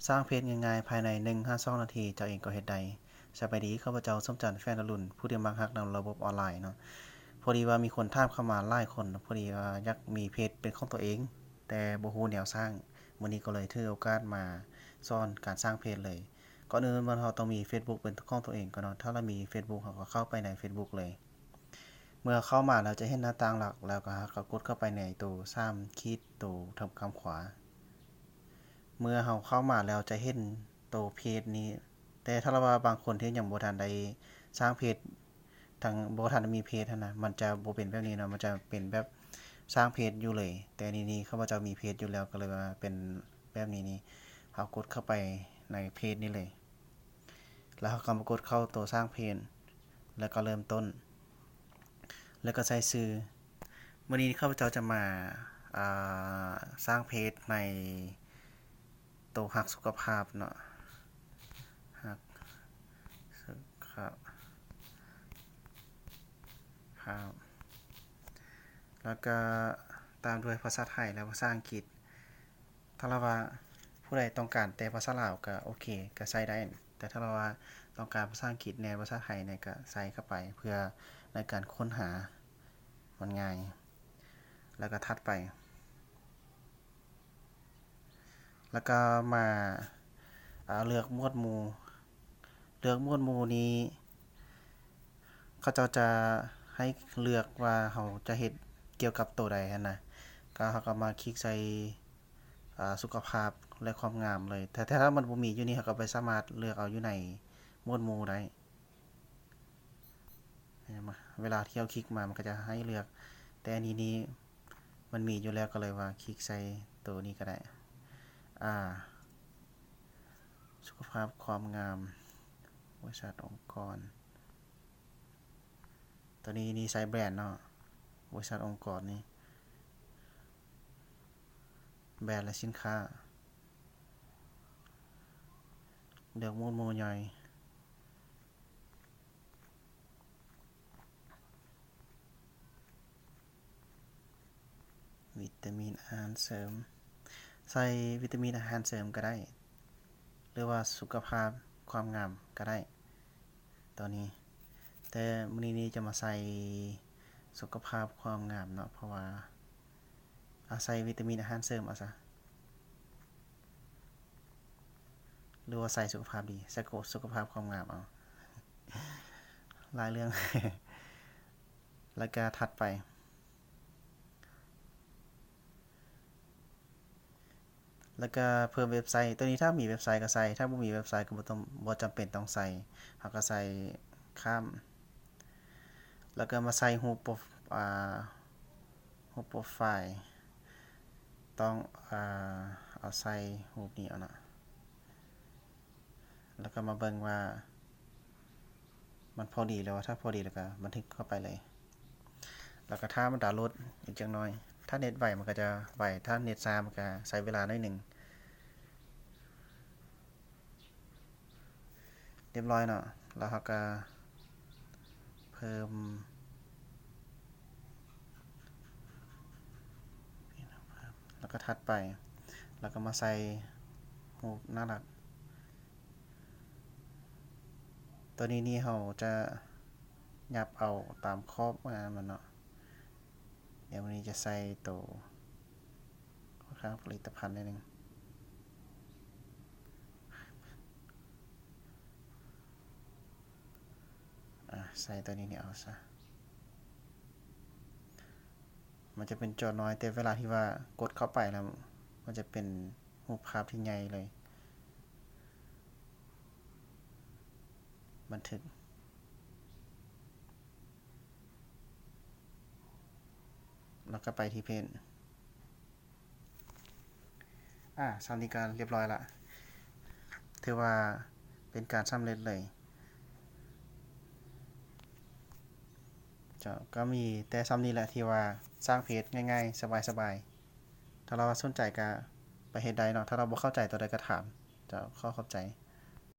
ສ້າງເພຈງ່າຍໆ ພາຍໃນໜຶ່ງຫາສອງນາທີ ເຈົ້າເອງກໍເຮັດໄດ້. ສະບາຍດີ, ຂ້າພະເຈົ້າ ສົມຈັນ ແຟນອະລຸນ, ຜູ້ທີ່ມັກຮັກນຳລະບົບອອນລາຍເນາະ. ພໍດີວ່າມີຄົນຖາມເຂົ້າມາຫຼາຍຄົນ, ພໍດີວ່າຢາກມີເພຈເປັນຂອງຕົວເອງ, ແຕ່ບໍ່ຮູ້ແນວສ້າງ. ມື້ນີ້ກໍເລີຍຖືໂອກາດມາສອນການສ້າງເພຈເລີຍ. ກ່ອນອື່ນເຮົາຕ້ອງມີເຟສບຸກເປັນຂອງຕົວເອງກ່ອນເນາະ. ຖ້າເຮົາມີເຟສບຸກ ເຮົາກໍເຂົ້າໄປໃນເຟສບຸກເລີຍ. ເມື່ອເຂົ້າມາແລ້ວຈະເຫັນໜ້າຕ່າງຫຼັກ, ແລ້ວກໍເຮົາກໍກົດເຂົ້າໄປໃນໂຕສາມຂີດ ໂຕທາງຂ້າງຂວາ. ເມື່ອເຮົາເຂົ້າມາແລ້ວຈະເຫັນໂຕເພຈນີ້, ແຕ່ຖ້າວ່າບາງຄົນທີ່ຍັງບໍ່ທັນໄດ້ສ້າງເພຈ, ທັງບໍ່ທັນໄດ້ມີເພຈຫັ້ນນະ, ມັນຈະບໍ່ເປັນແບບນີ້ເນາະ, ມັນຈະເປັນແບບສ້າງເພຈຢູ່ເລີຍ. ແຕ່ນີ້ນີ້ຂ້າພະເຈົ້າມີເພຈຢູ່ແລ້ວ ກໍເລີຍວ່າເປັນແບບນີ້ນີ້. ເຮົາກົດເຂົ້າໄປໃນເພຈນີ້ເລີຍ. ແລ້ວເຮົາກໍມາກົດເຂົ້າໂຕສ້າງເພຈ ແລ້ວກໍເລີ່ມຕົ້ນ ແລ້ວກໍໃສ່ຊື່. ມື້ນີ້ຂ້າພະເຈົ້າຈະມາ ອ່າ ສ້າງເພຈໃນໂຕຮັກສຸຂະພາບເນາະ, ຮັກສຸຂະພາບ ແລ້ວກໍຕາມດ້ວຍພາສາໄທ ແລະ ພາສາອັງກິດ. ຖ້າວ່າຜູ້ໃດຕ້ອງການແຕ່ພາສາລາວກໍໂອເຄ, ກໍໃສ່ໄດ້. ແຕ່ຖ້າວ່າຕ້ອງການພາສາອັງກິດແດ່ ພາສາໄທແດ່ ກໍໃສ່ເຂົ້າໄປ ເພື່ອໃນການຄົ້ນຫາມັນງ່າຍ. ແລ້ວກໍຖັດໄປ, ແລ້ວກໍມາ ເອີ ເລືອກໝວດໝູ່. ເລືອກໝວດໝູ່ນີ້ ເຂົາເຈົ້າຈະໃຫ້ເລືອກວ່າເຮົາຈະເຮັດກ່ຽວກັບໂຕໃດຫັ້ນນະ. ກໍເຮົາກໍມາຄລິກໃສ່ ອ່າ ສຸຂະພາບ ແລະ ຄວາມງາມເລີຍ. ແຕ່ ແຕ່ຖ້າມັນບໍ່ມີຢູ່ນີ້ ເຮົາກໍໄປສາມາດເລືອກເອົາຢູ່ໃນໝວດໝູ່ໄດ້. ເຫັນບໍ່? ເວລາທີ່ເຮົາຄລິກມາ ມັນກໍຈະໃຫ້ເລືອກ, ແຕ່ອັນນີ້ນີ້ມັນມີຢູ່ແລ້ວ ກໍເລີຍວ່າຄລິກໃສ່ໂຕນີ້ກໍໄດ້. ອ່າ ສຸຂະພາບ ຄວາມງາມ, ບໍລິສັດ, ອົງກອນ. ຕົວນີ້ນີ້ໃສ່ແບຣນເນາະ, ບໍລິສັດ, ອົງກອນນີ້, ແບຣນ ແລະ ສິນຄ້າ. ເລືອກໝວດໝູ່ຍ່ອຍ, ວິຕາມິນອາຫານເສີມ. ໃສ່ວິຕາມິນອາຫານເສີມກໍໄດ້ ຫຼືວ່າສຸຂະພາບຄວາມງາມກໍໄດ້ ຕອນນີ້. ແຕ່ມື້ນີ້ນີ້ຈະມາໃສ່ສຸຂະພາບຄວາມງາມເນາະ, ເພາະວ່າ ອາ ໃສ່ວິຕາມິນອາຫານເສີມເອົາຊະ ຫຼືວ່າໃສ່ສຸຂະພາບດີ? ໃສ່ ສຸຂະພາບຄວາມງາມເອົາ. ຫຼາຍເລື່ອງ. ແລ້ວກະຖັດໄປ ແລ້ວກະເພີ່ມເວັບໄຊ. ຕົວນີ້ຖ້າມີເວັບໄຊກໍໃສ່, ຖ້າບໍ່ມີເວັບໄຊກໍບໍ່ຕ້ອງ, ບໍ່ຈຳເປັນຕ້ອງໃສ່, ເຮົາກໍໃສ່ຂ້າມ. ແລ້ວກໍມາໃສ່ຮູບໂປຣ, ອ່າ, ຮູບໂປຣໄຟລ໌. ຕ້ອງ, ອ່າ, ເອົາໃສ່ຮູບນີ້ເອົາເນາະ. ແລ້ວກໍມາເບິ່ງວ່າມັນພໍດີແລ້ວບໍ່, ຖ້າພໍດີແລ້ວກໍບັນທຶກເຂົ້າໄປເລີຍ. ແລ້ວກໍຖ້າມັນດາວໂຫຼດອີກຈັກໜ້ອຍ, ຖ້າເນັດໄວມັນກໍຈະໄວ, ຖ້າເນັດຊ້າມັນກໍໃຊ້ເວລາໜ້ອຍໜຶ່ງ. ຮຽບຮ້ອຍເນາະ, ແລ້ວເຮົາກໍ ເພີ່ມ ແລ້ວກໍຖັດໄປ, ແລ້ວກໍມາໃສ່ຮູບໜ້າຫຼັກ. ຕົວນີ້ນີ້ເຮົາຈະຫຍັບເອົາຕາມຂອບງານມັນເນາະ. ດຽວມື້ນີ້ຈະໃສ່ໂຕ ຄ່ອນຂ້າງຜະລິດຕະພັນໜ້ອຍໜຶ່ງ. ອາ ໃສ່ຕົວນີ້ນີ້ເອົາຊະ. ມັນຈະເປັນຈໍນ້ອຍ, ແຕ່ເວລາທີ່ວ່າກົດເຂົ້າໄປແລ້ວ ມັນຈະເປັນຮູບພາບທີ່ໃຫຍ່ເລີຍ. ບັນທຶກ. ແລ້ວກໍໄປທີ່ເພຈ. ອາ ສ່ຳນີ້ກໍຮຽບຮ້ອຍລະ, ຖືວ່າເປັນການສຳເລັດເລີຍ. ເຈົ້າ, ກໍມີແຕ່ສ່ຳນີ້ແຫຼະ ທີ່ວ່າສ້າງເພຈງ່າຍໆ ສະບາຍໆ. ຖ້າລາວວ່າສົນໃຈກໍໄປເຮັດໄດ້ເນາະ, ຖ້າລາວບໍ່ເຂົ້າໃຈຕົວໃດກໍຖາມ. ເຈົ້າ, ຂໍຂອບໃຈ.